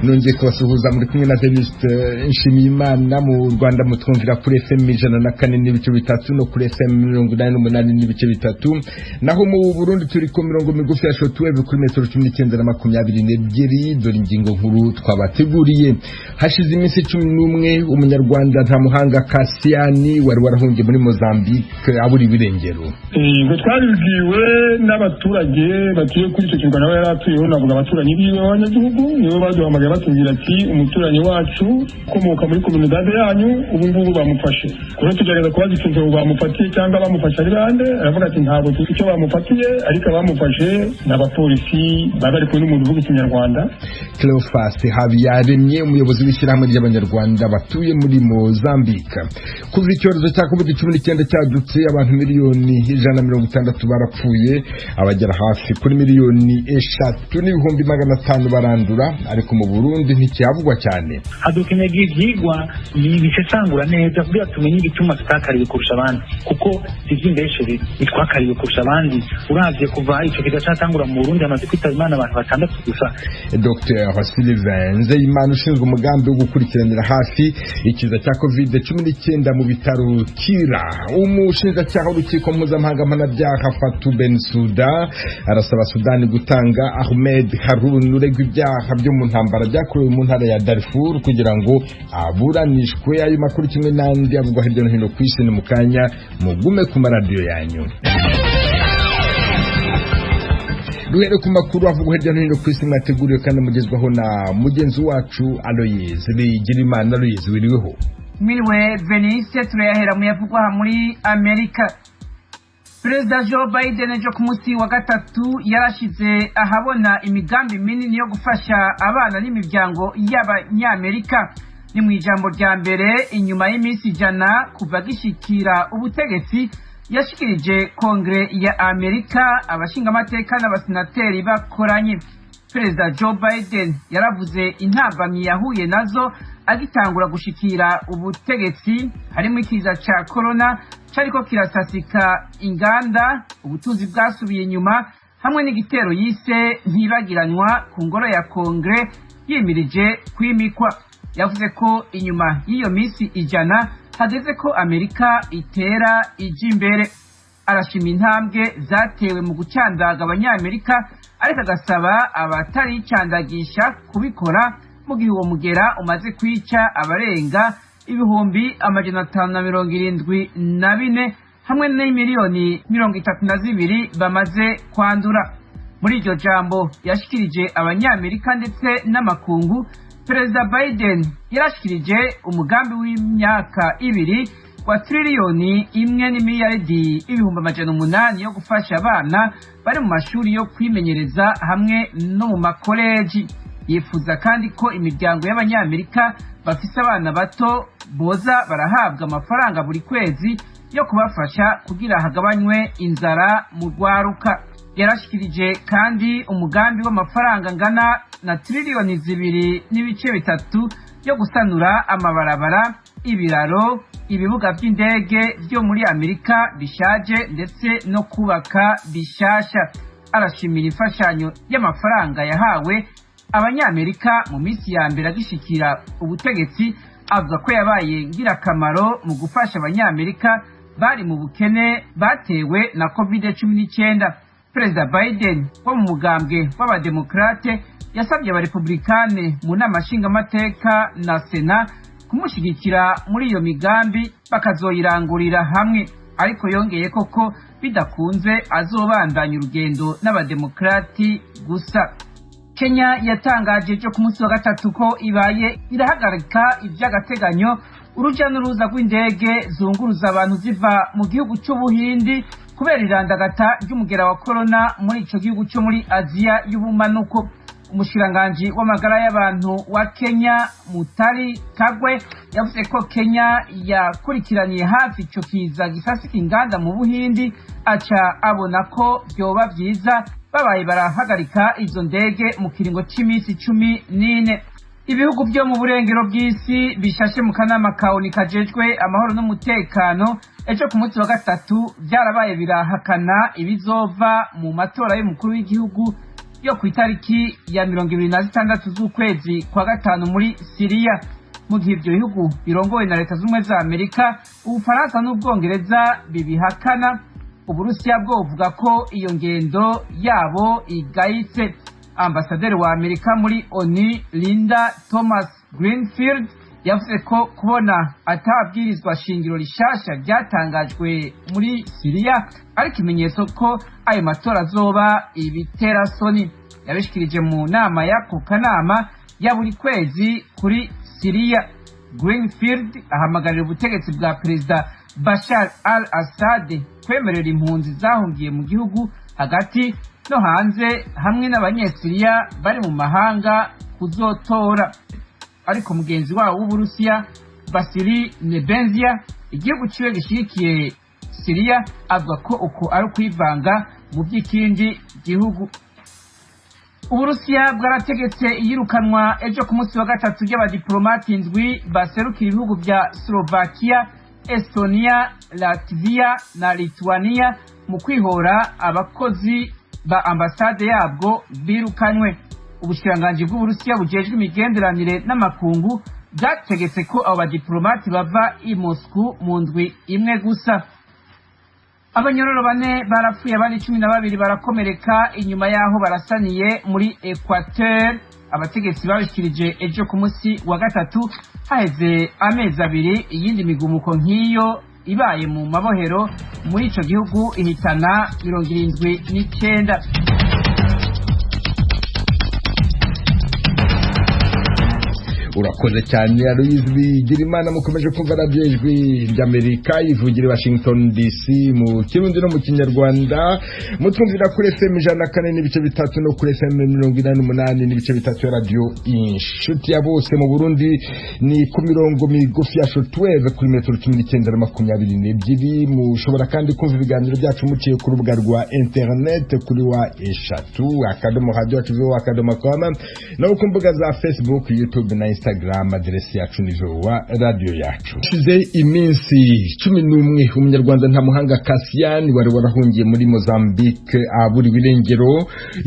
Nongeye kubasuhuza, muri kumwe na Venuste Nshimiyimana. Mu Rwanda mutwumvira kuri FM 104.3 no kuri FM 88.3, naho mu Burundi turi ku mirongo migufi ya shortwave kuri metero 19 na 22. Dore ingingo nkuru twabateguriye. Hashize iminsi 11 Umunyarwanda Ntamuhanga Kasiyani wari warahungiye muri Mozambique abura ibirengero. Ngo twabibwiwe n'abaturage batuye kuri icyo kirwa nawe yari atuyeho, navuga abaturanyi biwe b'abanyagihugu, nibo baduhamagaye batubwira ati: "Umuturanyi wacu ukomoka muri comunidade yanyu ubu ngubu bamufashe." Rero tugerageza kubaza ikintu bamufatiye cyangwa bamufashe ari bande, aravuga ati: "Ntabwo tuzi icyo bamufatiye, ariko abamufashe ni abapolisi baba bari kumwe n'umuntu uvuga Ikinyarwanda." Cleophas Habiyaremye, umuyobozi w'ishyirahamwe ry'Abanyarwanda batuye muri Mozambique. Kuva icyorezo cya COVID-19 cyadutse, abantu 160 miliyoni barapfuye, abagera hafi kuri 3.5 miliyoni barandura, ariko mu Burundi ntikihavugwa cyane. Hadukeneye ivyigwa bisesangura neza kugira tumenye igituma tutakariwe kurusha abandi, kuko ivy'imbeshere ntitwakariwe kurusha abandi. Uravye kuva ico kiza catangura mu Burundi, hamaze kwitaba Imana abantu batandatu gusa. Dr Sylvain Nzeyimana, ushinzwe umugambi wo gukurikiranira hafi ikiza cya COVID-19 mu bitaro Kira. Umushinjacyaha w'urukiko mpuzamahanga mpanabyaha Fatou Bensouda arasaba Sudani gutanga Ahmed Harun uregwa ibyaha byo mu ntambara byakorewe mu ntara ya Darfur kugira ngo aburanishwe. Ayo makuru kimwe n'andi avugwa hirya no hino ku isi ni mu kanya, mugume ku maradiyo yanyu. Duhere ku makuru avugwa hirya no hino ku isi mwateguriwe kandi mugezwaho na mugenzi wacu Aloyize Bigirimana. Aloyize, wiriweho? Mwiriwe Venise. Turayahera mu yavugwa aha muri Amerika. Perezida Joe Biden ejo ku munsi wa gatatu yarashize ahabona imigambi minini yo gufasha abana n'imiryango y'Abanyamerika. Ni mu ijambo rya mbere inyuma y'iminsi 100 kuva gishikira ubutegetsi, yashikirije Kongere ya Amerika, abashingamateka n'abasenateri bakoranye. Perezida Joe Biden yaravuze intambamyi yahuye nazo agitangura gushikira ubutegetsi, harimo ikiza ca corona cariko kirasasika inganda, ubutunzi bwasubiye inyuma, hamwe n'igitero yise ntibagiranywa ku ngoro ya Kongere yimirije kwimikwa. Yavuze ko inyuma y'iyo minsi 100 hageze ko Amerika itera ija imbere. Arashima intambwe zatewe mu gucandaga Abanyamerika, ariko agasaba abataricandagisha kubikora mu gihe uwo mugera umaze kwica abarenga 574,000 hamwe n'32 miliyoni bamaze kwandura. Muri iryo jambo yashikirije Abanyamerika ndetse n'amakungu, Perezida Biden yarashikirije umugambi w'imyaka 2 wa 1,8 biliyoni yo gufasha abana bari mu mashuri yo kwimenyereza hamwe no mu makoleji. Yifuza kandi ko imiryango y'Abanyamerika bafise abana bato boza barahabwa amafaranga buri kwezi yo kubafasha kugira hagabanywe inzara mu rwaruka. Yarashikirije kandi umugambi w'amafaranga angana na 2.3 triliyoni yo gusanura amabarabara, ibiraro, ibibuga by'indege byo muri Amerika bishaje ndetse no kubaka bishasha. Arashimira imfashanyo y'amafaranga yahawe Abanyamerika mu minsi ya mbere agishikira ubutegetsi, avuga ko yabaye ngirakamaro mu gufasha Abanyamerika bari mu bukene batewe na COVID-19. Perezida Biden wo mu mugambwe w'Abademokarate yasabye Abarepublikane mu nama nshingamateka na Sena kumushyigikira muri iyo migambi, bakazoyirangurira hamwe, ariko yongeye koko bidakunze azobandanya urugendo n'Abademokarati gusa. Kenya yatangaje ejo ku munsi wa gatatu ko ibaye irahagarika iby'agateganyo uruja n'uruza rw'indege zunguruza abantu ziva mu gihugu cy'Ubuhindi kubera irandagata ry'umugera wa korona muri ico gihugu cyo muri Aziya y'ubumanuko. Umushikiranganji w'amagara y'abantu wa Kenya, Mutari Kagwe, yavuze ko Kenya yakurikiraniye hafi ico kiza gisasika inganda mu Buhindi, aca abona ko vyoba vyiza babaye barahagarika izo ndege mu kiringo c'iminsi 14. Ibihugu byo mu burengero bw'isi bishashe mu kanama ka ONU kajejwe amahoro n'umutekano ejo ku munsi wa gatatu byarabaye birahakana ibizova mu matora y'umukuru w'igihugu. yo ku itariki ya 26 z'ukwezi kwa gatanu muri Siriya. Mu gihe ibyo bihugu birongowe na Leta Z'Ubumwe za Amerika, Ubufaransa n'Ubwongereza bibihakana, Uburusiya bwo buvuga ko iyo ngendo yabo igayitse. Ambasaderi wa Amerika muri ONU, Linda Thomas Greenfield, yavuze ko kubona atabwirizwa shingiro rishasha ryatangajwe muri Siriya ari ikimenyetso ko ayo matora azoba ibiterasoni. Yabishikirije mu nama y'ako kanama ya buri kwezi kuri Siriya. Greenfield ahamagarira ubutegetsi bwa Perezida Bashar al-Assad kwemerera impunzi zahungiye mu gihugu hagati no hanze hamwe n'abanyesiriya bari mu mahanga kuzotora. Ariko mugenzi wabo w'Uburusiya, Vasily Nebenzia, igihugu ciwe gishigikiye Siriya, avuga ko uko ari ukwivanga mu by'ikindi gihugu. Uburusiya bwarategetse iyirukanwa ejo ku munsi wa gatatu ry'abadiplomati 7 baserukira ibihugu bya Slovakia, Estonia, Latvia na Lithuania mu kwihora abakozi ba ambasade yabwo birukanywe. Ubushikiranganji bw'Uburusiya bujejwe imigenderanire n'amakungu bwategetse ko abo badiplomati bava i Moscou mu ndwi imwe gusa. Abanyororo 4 barapfuye, abandi 12 barakomereka inyuma y'aho barasaniye muri Equateur. Abategetsi babishikirije ejo ku munsi wa gatatu, haheze amezi 2 iyindi migumuko nk'iyo ibaye mu mabohero muri ico gihugu ihitana 79. Urakoze cyane Aloyizi Bigirimana. Mukomeje kumva radiyo Ijwi ry'Amerika ivugira Washington DC mu Kirundi no mu Kinyarwanda. Mutwumvira kuri FM 104.3 no kuri FM 88.3 ya radiyo Inshuti ya Bose. Mu Burundi ni ku mirongo migufi ya shortwave kuri metero 19 na 22. Mushobora kandi kumva ibiganiro byacu muciye ku rubuga rwa internet kuri wa 3.radio.com no ku mbuga za Facebook, YouTube na Instagram. Aderesi yacu ni VOA radio yacu. Hashize iminsi 11 umunyarwanda Ntamuhanga Cassian wari warahungiye muri Mozambique aburiwe irengero.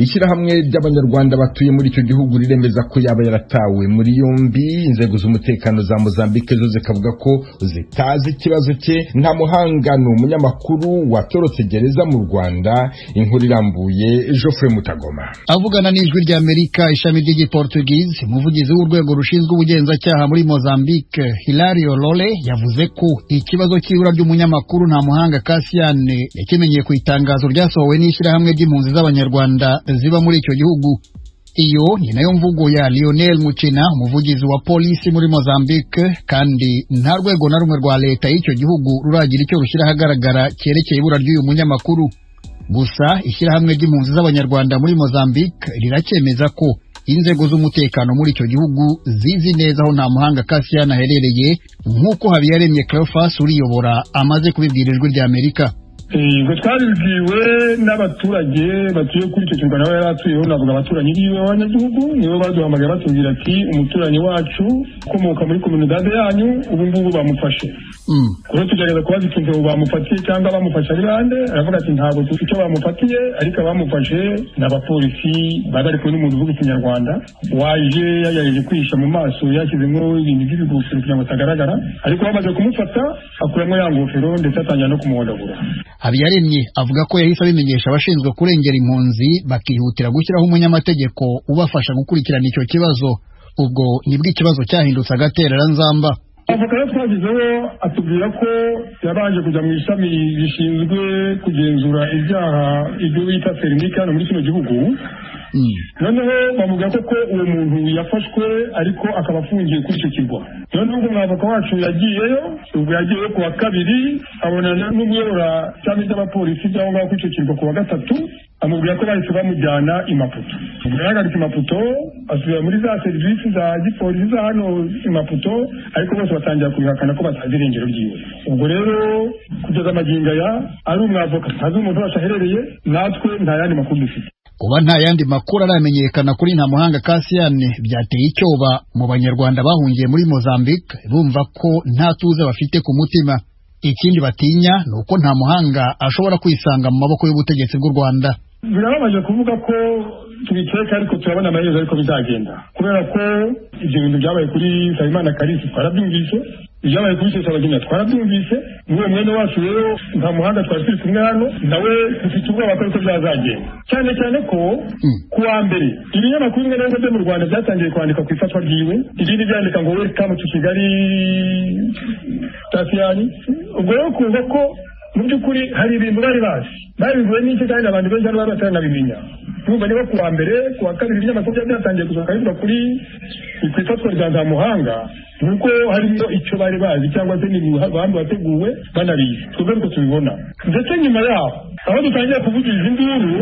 Ishyirahamwe ry'abanyarwanda batuye muri icyo gihugu riremeza ko yaba yaratawe muri yombi. Inzego z'umutekano za Mozambique zo zikavuga ko zitazi ikibazo cye. Ntamuhanga ni umunyamakuru watorotse gereza mu Rwanda. Inkuru irambuye Geoffrey Mutagoma. Avugana n'Ijwi ry'Amerika ishami ry'Igiportugize, umuvugizi w'urwego rushinzwe ubugenzacyaha muri Mozambique, Hilario Lole, yavuze ko ikibazo cy'ibura ry'umunyamakuru Ntamuhanga Cassian yakimenyeye ku itangazo ryasohowe n'ishyirahamwe ry'impunzi z'abanyarwanda ziba muri icyo gihugu. Iyo ni nayo mvugo ya Lionel Mukina, umuvugizi wa polisi muri Mozambique, kandi nta rwego na rumwe rwa leta y'icyo gihugu ruragira icyo rushyira ahagaragara cyerekeye ibura ry'uyu munyamakuru. Gusa ishyirahamwe ry'impunzi z'abanyarwanda muri Mozambique riracyemeza ko inzego z'umutekano muri icyo gihugu zizi neza aho Ntamuhanga Cassian aherereye, nk'uko Habiyaremye Cleophas uriyobora amaze kubibwira Ijwi ry'Amerika. Ngo twabibwiwe n'abaturage batuye kuri icyo kirwa nawe yari atuyeho, navuga abaturanyi biwe b'abanyagihugu, nibo baduhamagaye batubwira ati umuturanyi wacu ukomoka muri komunidade yanyu ubu ngubu bamufashe. Rero tugerageza kubaza ikintu bamufatiye cyangwa bamufashe ari bande, aravuga ati ntabwo tuzi icyo bamufatiye, ariko abamufashe ni abapolisi bari bari kumwe n'umuntu uvuga Ikinyarwanda waje yagerageje kwihisha mu maso yashyizemo ibintu by'ibigofero kugira ngo atagaragara, ariko bamaze kumufata akuramo ya ngofero ndetse atangira no kumuhondagura. Habiyaremye avuga ko yahise abimenyesha abashinzwe kurengera impunzi bakihutira gushyiraho umunyamategeko ubafasha gukurikirana icyo kibazo. Ubwo nibwo ikibazo cyahindutse agatereranzamba. Avoka yo twagezeho atubwira ko yabanje kujya mu ishami rishinzwe kugenzura ibyaha ibyo bita serimike hano muri kino gihugu. Noneho bamubwira ko uwo muntu yafashwe ariko akaba afungiye kuri icyo kirwa. Noneho ubwo mwavoka wacu yagiyeyo, ubwo yagiyeyo ku wa kabiri abonana n'umuyobora ishami ry'abapolisi by'aho ngaho kuri icyo kirwa ku wa gatatu, amubwira ko bahise bamujyana i Maputo. Ubwo yahagaritse i Maputo asubira muri za serivisi za gipolisi za hano i Maputo, ariko bose batangira kubihakana ko batazi irengero ryiwe. Ubwo rero kugeza amagingo aya ari umwavoka ntazi umuntu wacu aherereye, natwe nta yandi makuru dufite. Kuba nta yandi makuru aramenyekana kuri Ntamuhanga Cassian byateye icyoba mu banyarwanda bahungiye muri Mozambique, bumva ko nta tuze bafite ku mutima. Ikindi batinya ni uko Ntamuhanga ashobora kwisanga mu maboko y'ubutegetsi bw'u Rwanda. Birababaje kuvuga ko Tubikeka, ariko turabona amaherezo ariko bizagenda, kubera ko ibyo bintu byabaye kuri Nsabimana Kalisi twarabyumvise, ibyabaye kuri Rusesabagina twarabyumvise. N'uwo mwene wacu rero Nta Muhanga twari turi kumwe hano, nawe dufite ubwoba ko ariko byazagenda, cyane cyane ko ku wa mbere ibinyamakuru bimwe na bimwe byo mu Rwanda byatangiye kwandika ku ifatwa ryiwe, ibindi byandika ngo "Welcome to Kigali Cassien". Ubwo rero kumva ko mu by'ukuri hari ibintu bari bazi, babivuye n'icyo, kandi abantu benshi hano bari bataranabimenya. Urumva niba ku wa mbere, ku wa kabiri ibinyamakuru byari byatangiye gusohoka bivuga ku ifatwa rya Ntamuhanga, nuko harimo icyo bari bazi cyangwa se ni umugambi wateguwe banabizi. Twebwe niko tubibona. Ndetse nyuma yaho, aho dutangiye kuvugiza induru,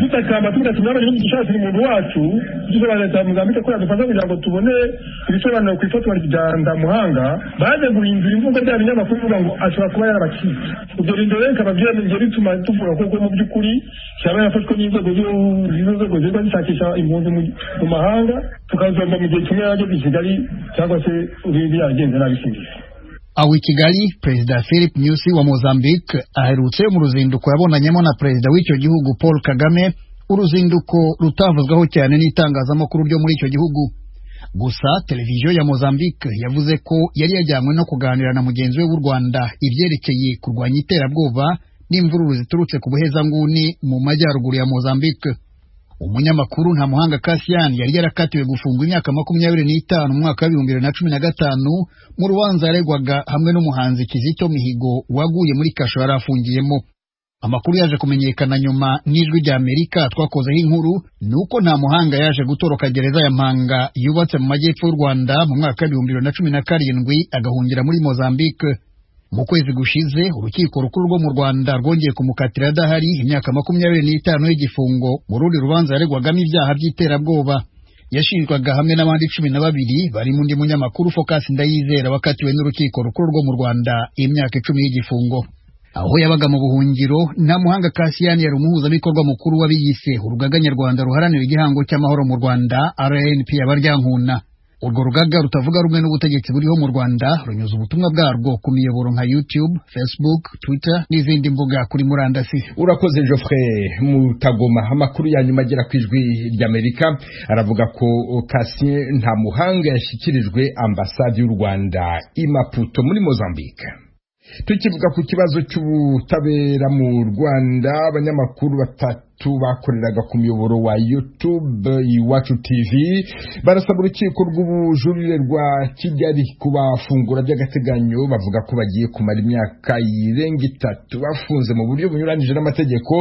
dutakamba, tuvuga ati mwabonye n'igishakira umuntu wacu, dusaba leta ya Mozambique ko yadufasha kugira ngo tubone ibisobanuro ku ifatwa rya Ntamuhanga, baje guhindura imvugo bya binyamakuru bivuga ngo ashobora kuba yarabacitse. Ibyo bintu rero bikaba byarengeye bituma tuvuga koko mu by'ukuri yaba yafashwe n'inzego z'inzego ziba zishakisha impunzi mu mahanga, tukazomba mu gihe kimwe yageze i Kigali cyangwa se ibindi yagenze nabi singiza. Aho i Kigali, Perezida Philip Nyusi wa Mozambique aherutse mu ruzinduko yabonanyemo na perezida w'icyo gihugu Paul Kagame, uruzinduko rutavuzweho cyane n'itangazamakuru ryo muri icyo gihugu. Gusa televiziyo ya Mozambique yavuze ko yari yajyanywe no kuganira na mugenzi we w'u Rwanda ibyerekeye kurwanya iterabwoba n'imvururu ziturutse ku buhezanguni mu majyaruguru ya Mozambique. Umunyamakuru Ntamuhanga Cassian yari yarakatiwe gufungwa imyaka 25 mu mwaka wa 2015 mu rubanza yaregwaga hamwe n'umuhanzi Kizito Mihigo waguye muri kasho yari afungiyemo. Amakuru yaje kumenyekana nyuma n'Ijwi rya Amerika twakozeho inkuru ni uko Ntamuhanga yaje gutoroka gereza ya Mpanga yubatse mu majyepfo y'u Rwanda mu mwaka wa 2017, agahungira muri Mozambique. Mu kwezi gushize, urukiko rukuru rwo mu Rwanda rwongeye kumukatira adahari imyaka 25 y'igifungo mu rundi rubanza yaregwagamo ibyaha by'iterabwoba. Yashinjwaga hamwe n'abandi 12 barimo undi munyamakuru Focus Ndayizera wakatiwe n'urukiko rukuru rwo mu Rwanda imyaka 10 y'igifungo. Aho yabaga mu buhungiro, Ntamuhanga Cassian yari umuhuzabikorwa mukuru w'abiyise Urugaga Nyarwanda Ruharanira Igihango cy'Amahoro mu Rwanda, RNP Abaryankuna. Urwo rugaga rutavuga rumwe n'ubutegetsi buriho mu Rwanda runyuza ubutumwa bwarwo ku miyoboro nka YouTube, Facebook, Twitter n'izindi mbuga kuri murandasi. Urakoze, Geoffrey Mutagoma. Amakuru ya nyuma agera ku Ijwi ry'Amerika aravuga ko Cassien Ntamuhanga yashyikirijwe ambasade y'u Rwanda i Maputo muri Mozambique. Tukivuga ku kibazo cy'ubutabera mu Rwanda, abanyamakuru batatu bakoreraga ku muyoboro wa YouTube Iwacu TV barasaba urukiko rw'ubujurire rwa Kigali kubafungura by'agateganyo. Bavuga ko bagiye kumara imyaka irenga 3 bafunze mu buryo bunyuranyije n'amategeko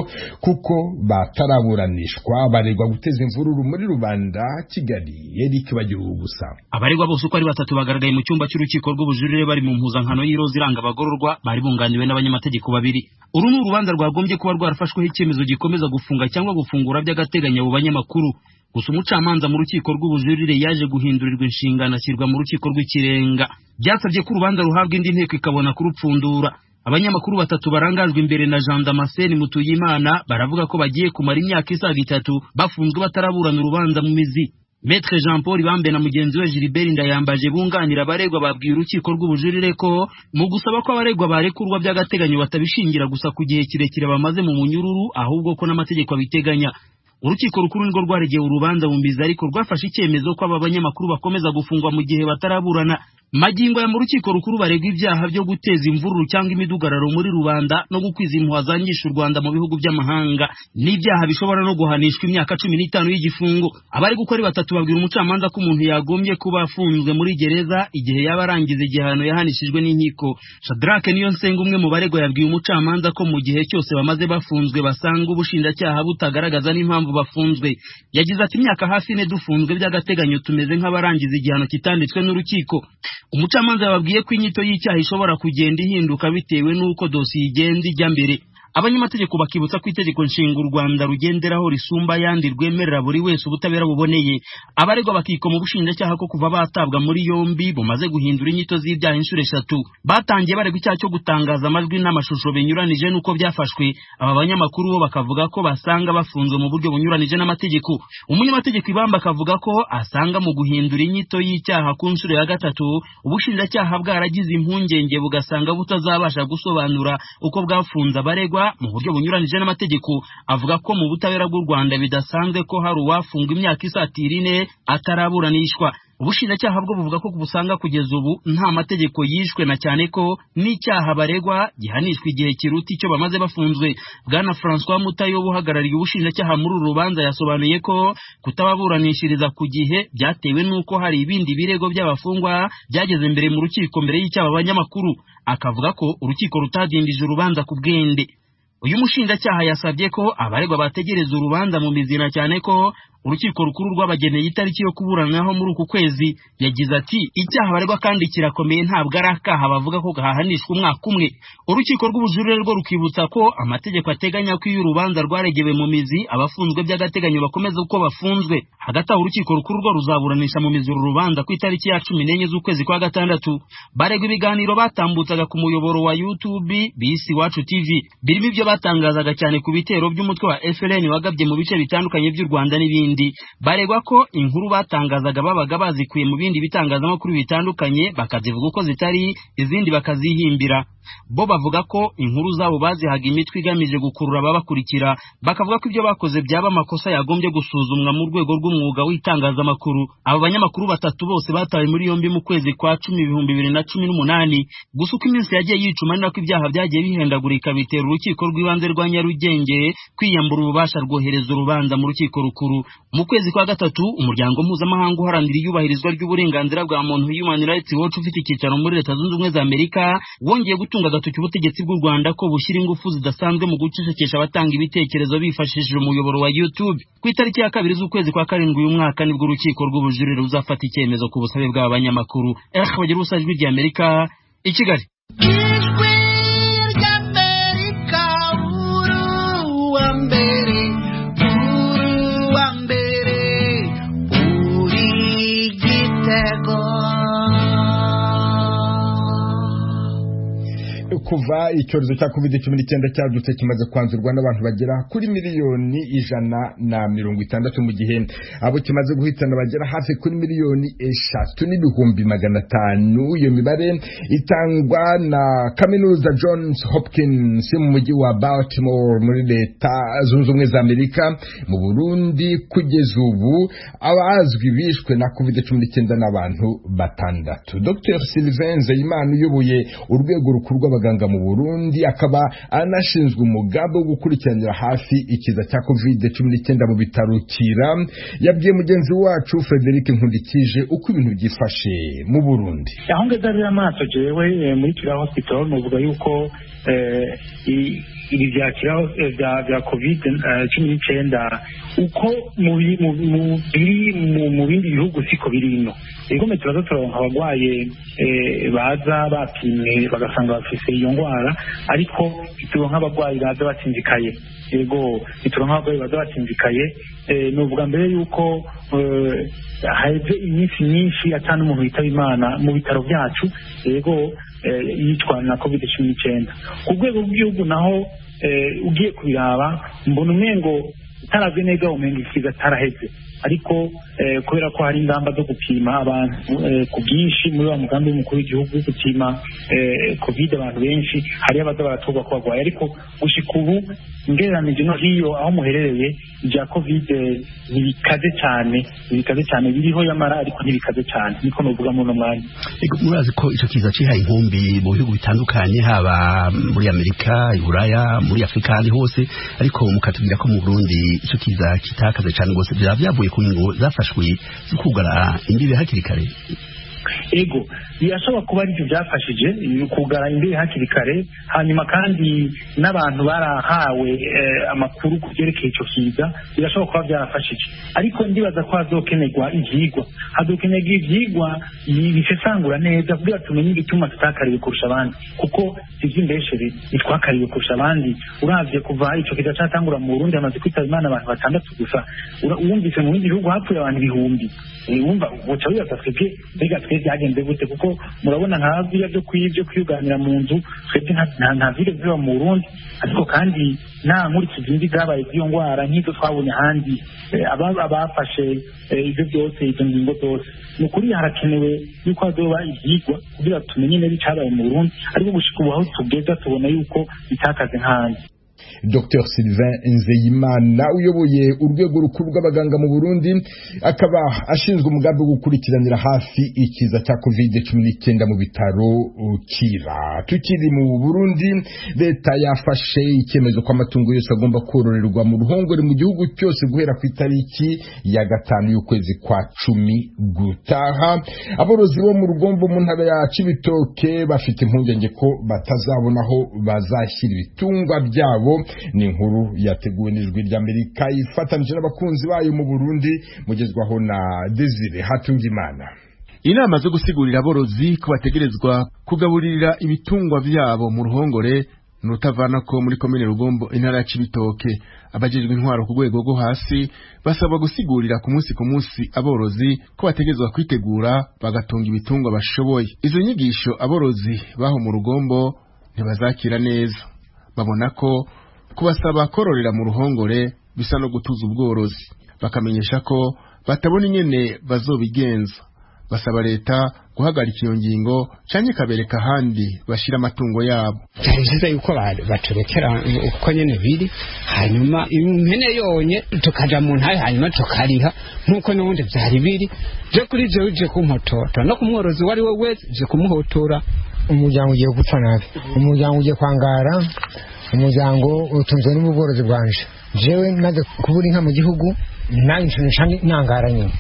kuko bataraburanishwa. Baregwa guteza imvururu muri rubanda. Kigali, Eric Bagira Ubusa. Abaregwa bose uko ari batatu bagaragaye mu cyumba cy'urukiko rw'ubujurire bari mu mpuzankano y'iroza iranga abagororwa, bari bunganiwe n'abanyamategeko babiri. Uru ni urubanza rwagombye kuba rwarafashweho icyemezo gikomeza gufunga cyangwa gufungura by'agateganyo abo banyamakuru. Gusa umucamanza mu rukiko rw'ubujurire yaje guhindurirwa inshingano, ashyirwa mu rukiko rw'ikirenga. Byasabye ko urubanza ruhabwa indi nteko ikabona kurupfundura. Abanyamakuru batatu barangajwe imbere na Jean Damascene Mutuyimana baravuga ko bagiye kumara imyaka isaga 3 bafunzwe bataraburana urubanza mu mizi. Maître Jean Paul Bambe na mugenzi we Gilbert Ndayambaje bunganira abaregwa babwiye urukiko rw'ubujurire ko mu gusaba ko abaregwa barekurwa by'agateganyo batabishingira gusa ku gihe kirekire bamaze mu munyururu, ahubwo ko n'amategeko abiteganya. Urukiko rukuru nirwo rwaregeye urubanza mu mizi, ariko rwafashe icyemezo ko aba banyamakuru bakomeza gufungwa mu gihe bataraburana. Magingo ya mu rukiko rukuru baregwa ibyaha byo guteza imvururu cyangwa imidugararo muri rubanda no gukwiza impuha zangisha u Rwanda mu bihugu by'amahanga, n'ibyaha bishobora no guhanishwa imyaka 15 y'igifungo. Abari gukora batatu babwira umucamanza ko umuntu yagombye kuba afunzwe muri gereza igihe yaba arangiza igihano yahanishijwe n'inkiko. Shadrack Niyonsenga, umwe mu baregwa, yabwiye umucamanza ko mu gihe cyose bamaze bafunzwe basanga ubushinjacyaha butagaragaza n'impamvu bafunzwe. Yagize ati: "Imyaka hafi 4 dufunzwe by'agateganyo, tumeze nk'abarangiza igihano kitanditswe n'urukiko." Umucamanza yababwiye ko inyito y'icyaha ishobora kugenda ihinduka bitewe n'uko dosiye igenda ijya mbere. Abanyamategeko bakibutsa ko itegeko nshinga u Rwanda rugenderaho risumba ayandi, rwemerera buri wese ubutabera buboneye. Abaregwa bakikoma ubushinjacyaha ko kuva batabwa muri yombi bumaze guhindura inyito z'ibyaha inshuro 3. Batangiye baregwa icyaha cyo gutangaza amajwi n'amashusho binyuranije n'uko byafashwe. Aba banyamakuru bo bakavuga ko basanga bafunzwe mu buryo bunyuranije n'amategeko. Umunyamategeko Ibamba akavuga ko asanga mu guhindura inyito y'icyaha ku nshuro ya gatatu ubushinjacyaha bwaragize impungenge, bugasanga butazabasha gusobanura uko bwafunze abaregwa. baregwa mu buryo bunyuranije n'amategeko. Avuga ko mu butabera bw'u Rwanda bidasanzwe ko hari uwafungwa imyaka isatira 4 ataraburanishwa. Ubushinjacyaha bwo buvuga ko busanga kugeza ubu nta mategeko yishwe, na cyane ko n'icyaha baregwa gihanishwa igihe kiruta icyo bamaze bafunzwe. Bwana François Mutayo uhagarariye ubushinjacyaha muri uru rubanza yasobanuye ko kutababuranishiriza ku gihe byatewe n'uko hari ibindi birego by'abafungwa byageze mbere mu rukiko mbere y'icyaha abanyamakuru. Akavuga ko urukiko rutadindije urubanza ku bwende. Uyu mushinjacyaha yasabye ko abaregwa bategereza urubanza mu mizina, cyane ko urukiko rukuru rwabageneye itariki yo kuburanaho muri uku kwezi. Yagize ati icyaha baregwa kandi kirakomeye, ntabwo ari akaha bavuga ko gahanishwa umwaka umwe. Urukiko rw'ubujurire rwo rukibutsa ko amategeko ateganya ko iyo urubanza rwaregewe mu mizi abafunzwe by'agateganyo bakomeza uko bafunzwe. Hagati aho urukiko rukuru rwo ruzaburanisha mu mizi uru rubanza ku itariki ya 14 z'ukwezi kwa gatandatu. Baregwa ibiganiro batambutsaga ku muyoboro wa YouTube bisi Iwacu TV birimo ibyo batangazaga cyane ku bitero by'umutwe wa FLN wagabye mu bice bitandukanye by'u Rwanda n'ibindi. Baregwa ko inkuru batangazaga babaga bazikuye mu bindi bitangazamakuru bitandukanye bakazivuga uko zitari, izindi bakazihimbira. Bo bavuga ko inkuru zabo bazihaga imitwe igamije gukurura ababakurikira, bakavuga ko ibyo bakoze byaba amakosa yagombye gusuzumwa mu rwego rw'umwuga w'itangazamakuru. Abo banyamakuru batatu bose batawe muri yombi mu kwezi kwa 10 2018. Gusa uko iminsi yagiye yicuma ni nako ibyaha byagiye bihendagurika, bitera urukiko rw'ibanze rwa Nyarugenge kwiyambura ububasha rwohereza urubanza mu rukiko rukuru. Mu kwezi kwa gatatu umuryango mpuzamahanga uharanira iyubahirizwa ry'uburenganzira bwa muntu Human Rights Watch ufite icyicaro muri Leta Zunze Ubumwe za Amerika wongeye gutunga agatoki ubutegetsi bw'u Rwanda ko bushyira ingufu zidasanzwe mu gucecekesha abatanga ibitekerezo bifashishije umuyoboro wa YouTube. Ku itariki ya 2 z'ukwezi kwa 7 uyu mwaka nibwo urukiko rw'ubujurire ruzafata icyemezo ku busabe bw'abanyamakuru. Bagira ubusa Ijwi ry'Amerika i Kigali. Ijwi ry'Amerika uruwa mbere, uruwa mbere, uri igitego. Kuva icyorezo cya COVID-19 cyadutse kimaze kwanzurwa n'abantu bagera kuri miliyoni 160, mu gihe abo kimaze guhitana bagera hafi kuri miliyoni 3,500,000. Iyo mibare itangwa na kaminuza Johns Hopkins mu mujyi wa Baltimore muri Leta Zunze Ubumwe za Amerika. Mu Burundi kugeza ubu abazwi bishwe na COVID-19 n'abantu 6. Dr Sylvain Nzeyimana uyoboye urwego rukuru rw'abaganga mu Burundi akaba anashinzwe umugambi wo gukurikiranira hafi ikiza cya COVID-19 mu bitaro Kira, yabwiye mugenzi wacu Frederic Nkundikije uko ibintu byifashe mu Burundi. Aho ngeze amaso jewe muri Kira Hospital muvuga yuko ibi bya Kira bya COVID-19 uko biri mu bindi bihugu siko biri ino. Igome turaza turonka abagwaye baza bapimwe bagasanga bafise iyo ngwara, ariko turonka abagwayi baza batsinzikaye. Yego turonka abagwayi baza batsinzikaye. Nuvuga mbere yuko haheze iminsi myinshi atanu umuntu yitaba Imana mu bitaro byacu, yego yitwa na COVID-19. Ku rwego rw'igihugu naho ugiye kubiraba mbona umengo utaravye neza umengo ikiza taraheze, ariko kubera ko hari ingamba zo gupima abantu ku bwinshi muri wa mugambi w'umukuru w'igihugu wo gupima COVID abantu benshi, hari abaza baratorwa ko barwaye. Ariko gushika ubu ngereranije no hiyo aho muherereye ibya COVID ntibikaze cyane, ntibikaze cyane, biriho yamara ariko ntibikaze cyane, niko novuga muri uno mwanya. Murazi ko ico kiza cihaye inkumbi mu bihugu bitandukanye, haba muri Amerika, Iburaya, muri Afrika ahandi hose, ariko mukatubwira ko mu Burundi ico kiza kitakaze cyane rwose. Byaba byavuye ku ngingo zafashwe zo kugara imbibe hakiri kare? Ego birashobora kuba aribyo byafashije kugara imbibe hakiri kare, hanyuma kandi n'abantu barahawe amakuru ku byerekeye ico kiza, birashobora kuba byarafashije. Ariko ndibaza ko hazokenerwa ivyigwa, hazokenerwa ivyigwa bisesangura neza kugira tumenye igituma tutakariwe kurusha abandi, kuko ivy'imbeshere ntitwakariwe kurusha abandi. Uravye kuva ico kiza catangura mu Burundi hamaze kwitaba Imana abantu 6 gusa, wumvise mu bindi bihugu hapfuye abantu ibihumbi. Wumva uca wibaza twebwe mbega twe byagenze gute? Kuko murabona nka biriya byo kwiyuganira mu nzu, twebwe nta vire biba mu Burundi, ariko kandi nta nkurikizi mbi zabaye z'iyo ngwara nk'izo twabonye ahandi. Abafashe ibyo byose, izo ngingo zose, ni ukuri harakenewe yuko hazoba ivyigwa kugira tumenye neza icabaye mu Burundi, ariko gushika ubu aho tugeza tubona yuko bitakaze nk'ahandi. Dr Sylvain Nzeyimana uyoboye urwego rukuru rw'abaganga mu Burundi akaba ashinzwe umugambi wo gukurikiranira hafi ikiza cya COVID-19 mu bitaro Kira. Tukiri mu Burundi, leta yafashe icyemezo ko amatungo yose agomba kororerwa mu ruhongore mu gihugu cyose guhera ku itariki ya 5 y'ukwezi kwa 10 gutaha. Aborozi bo mu Rugombo mu ntara ya Cibitoke bafite impungenge ko batazabona aho bazashyira ibitungwa byabo. Ni inkuru yateguwe n'Ijwi ry'Amerika ifatanije n'abakunzi bayo mu Burundi, mugezwaho na Desire Hatungimana. Inama zo gusigurira aborozi ko bategerezwa kugaburira ibitungwa vyabo mu ruhongore nutavana ko muri komine Rugombo intara ya Cibitoke. Abajejwe intwaro ku rwego rwo hasi basabwa gusigurira ku munsi aborozi ko bategerezwa kwitegura bagatunga ibitungwa bashoboye. Izo nyigisho aborozi baho mu Rugombo ntibazakira neza, babona ko kubasaba kororera mu ruhongore bisa no gutuza ubworozi, bakamenyesha ko batabona ingene bazobigenza. Basaba leta guhagarika iyo ngingo canke ikabereka ahandi bashira amatungo yabo. Byari byiza yuko baturekera uko nyene biri, hanyuma impene yonye tukaja mu ntahe, hanyuma tukariha nk'uko n'ubundi vyari biri. Je kuri jewe uje kumpotora no kumworozi uwo ari we wese uje kumuhotora. Umuryango ugiye gupfa nabi, umuryango ugiye kwangara, umuryango utunzwe n'ubworozi bwanje. Jewe maze kubura inka mu gihugu nanjye nca nangara nyine,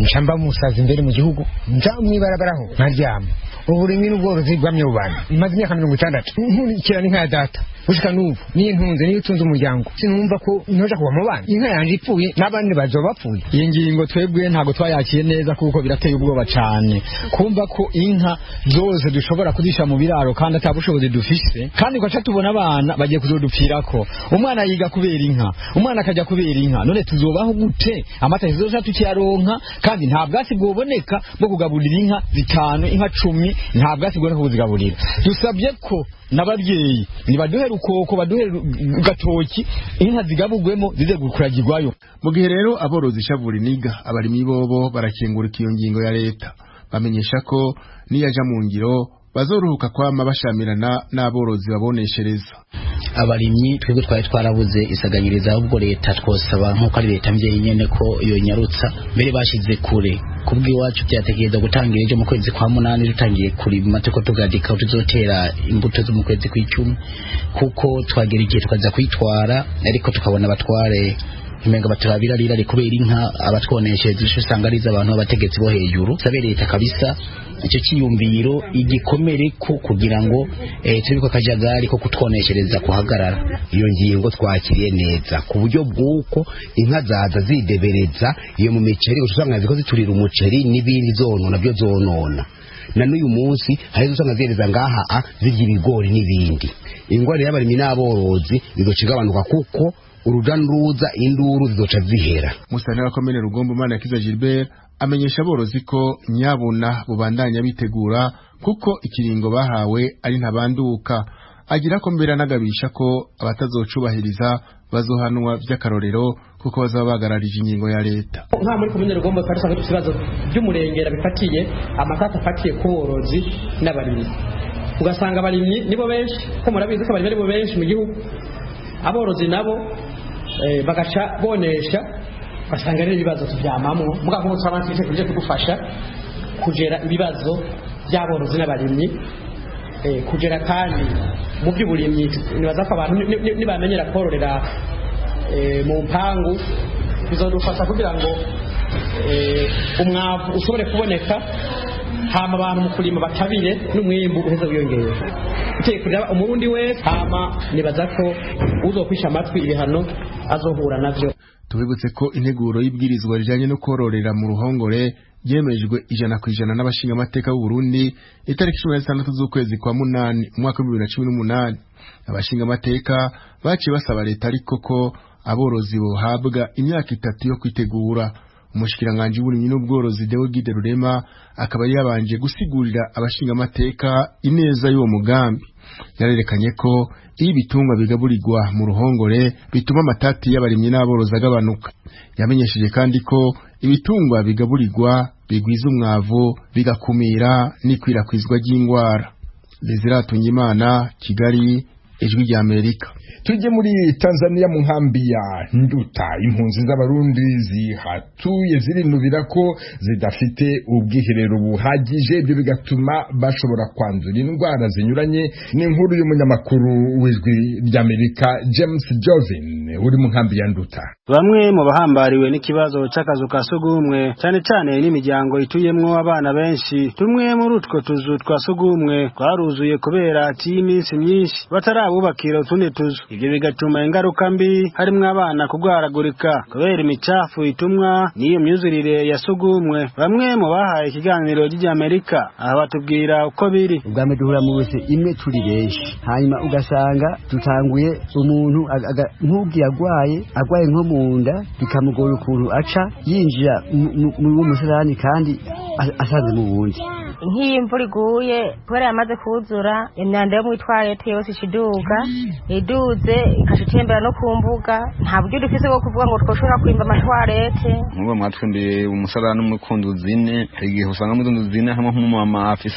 nca mba musazi imbere mu gihugu, nja mwibarabaraho nkaryama. Uburimyi n'ubworozi bwamye bubana. Maze imyaka 60 nkurikirana inka ya data gushika n'ubu, niyo ntunze niyo utunze umuryango. Sinumva ko ntoja kuba mu bana, inka yanje ipfuye n'abandi bazoba bapfuye. Iyi ngingo twebwe ntabwo twayakiye neza kuko birateye ubwoba cane kumva ko inka zose dushobora kuzisha mu biraro kandi ata bushobozi dufise, kandi ugaca tubona abana bagiye kuzodupfirako. Umwana yiga kubera inka, umwana akajya kubera inka, none tuzobaho gute? Amata tuzoca tukiyaronka kandi nta bwatsi bwoboneka bwo kugaburira inka 5, inka 10, nta bwatsi bwoboneka kuzigaburira. Dusabye ko n'ababyeyi nibaduhe rukoko, baduhe gatoki, inka zigabugwemo zize gukuragirwayo. Mu gihe rero aborozi shavura iniga, abarimyi bobo barakengurika iyo ngingo ya leta, bamenyesha ko niyaja mu ngiro bazoruhuka kwama bashamirana n'aborozi baboneshereza. Abarimyi twebwe twari twarabuze isaganyiriza, ahubwo leta twosaba nk'uko ari leta mvyeyi nyene ko yonyarutsa mbere bashize kure. Kubw'iwacu byategereza gutangira ejo mu kwezi kwa 8, dutangiye kurima tuko tugadika tuzotera imbuto zo mu kwezi kw'icumi, kuko twagera igihe tukaza kwitwara ariko tukabona abatware imenga baturabira rira kubera inka abatwoneshereza usanga ari abantu b'abategetsi bo hejuru. Sabe leta kabisa icyo cyiyumviro igikomere ko kugira ngo tubiko akajagari ko kutwoneshereza kuhagarara. Iyo ngingo twakiriye neza ku buryo bw'uko inka zaza zidebereza iyo mu miceri, usanga ziko ziturira umuceri n'ibindi zonona byo zonona. Na n'uyu munsi hari usanga zereza ngaha zirya ibigori n'ibindi. Ingwara y'abarimyi n'aborozi izoca kuko uruja n'uruza induru zizoca zihera. Musitanteri wa komine Rugombo Manirakiza Gilbert amenyesha aborozi ko nyabuna bubandanya bitegura kuko ikiringo bahawe ari ntabanduka. Agira ko mbere anagabisha ko abatazocubahiriza bazohanwa vy'akarorero kuko bazaba bagararije ingingo ya leta. Nka muri komine Rugombo twari dusanzwe dufite ibibazo by'umurengera bifatiye amatata afatiye ku borozi n'abarimyi. Ugasanga abarimyi nibo benshi, ko murabizi ko abarimyi aribo benshi mu gihugu, aborozi nabo bagaca bonesha, basanga ari ibibazo tuvyamamwo. Mugabo ko twabanze kuje kudufasha kugera ibibazo by'aborozi n'abarimyi, kugera kandi mu by'uburimyi nibaza ko abantu nibamenyera kororera mu mpangu bizodufasha kugira ngo umwavu ushobore kuboneka, hama abantu mu kurima batabire n'umwimbu uheze wiyongera. Iteye kurira umurundi wese, hama nibaza ko uzokwisha amatwi ibihano azohura navyo. Tubibutse ko integuro y'ibwirizwa rijanye no kororera mu ruhongore yemejwe 100% n'abashingamateka b'u Burundi itariki 16 z'ukwezi kwa 8 umwaka wa 2018. Abashingamateka baciye basaba leta ariko ko aborozi bohabwa imyaka 3 yo kwitegura. Umushikiranganji w'uburimyi n'ubworozi Deogide Rurema akaba yabanje gusigurira abashingamateka ineza y'uwo mugambi. Yarerekanye ko iyo ibitungwa bigaburirwa mu ruhongore bituma amatati y'abarimyi n'aborozi agabanuka. Yamenyesheje kandi ko ibitungwa bigaburirwa bigwiza umwavu bigakumira n'ikwirakwizwa ry'indwara. Desire Hatungimana, Kigali, Ijwi ry'Amerika. Tujye muri Tanzania mu nkambi ya Nduta. Impunzi z'Abarundi zihatuye zirinubira ko zidafite ubwiherero buhagije, ibyo bigatuma bashobora kwandura indwara zinyuranye. Ni inkuru y'umunyamakuru w'Ijwi ry'Amerika James Jovin uri mu nkambi ya Nduta. Bamwe mu bahambariwe n'ikibazo c'akazu ka sugumwe, cyane cyane n'imiryango ituyemwo abana benshi. Tumwe muri utwo tuzu twa sugumwe twaruzuye kubera haciye iminsi myinshi batarabubakira utundi tuzu. Ibyo bigatuma ingaruka mbi harimwo abana kugwaragurika kubera imicafu itumwa n'iyo myuzurire ya sugumwe. Bamwe mu bahaye ikiganiro ry'Amerika aha batubwira uko biri. Ubwa mbere duhura mu wese imwe turi benshi, hanyuma ugasanga dutanguye umuntu nk'ubwiye agwaye nko mu nda, bikamugora ukuntu aca yinjira muri uwo musarani kandi asanze mu wundi. Nk'iyo imvura iguye kubera yamaze kuzura, imyanda yo mu itwarete yose ica iduze ikaca itembera no ku mbuga. Nta buryo dufise bwo kuvuga ngo twoshobora kwimba amatwarete. Nk'ubu mwatwimbiye umusarani umwe ku nzu zine, hari igihe usanga mu nzu zine hamwe nk'umumama afise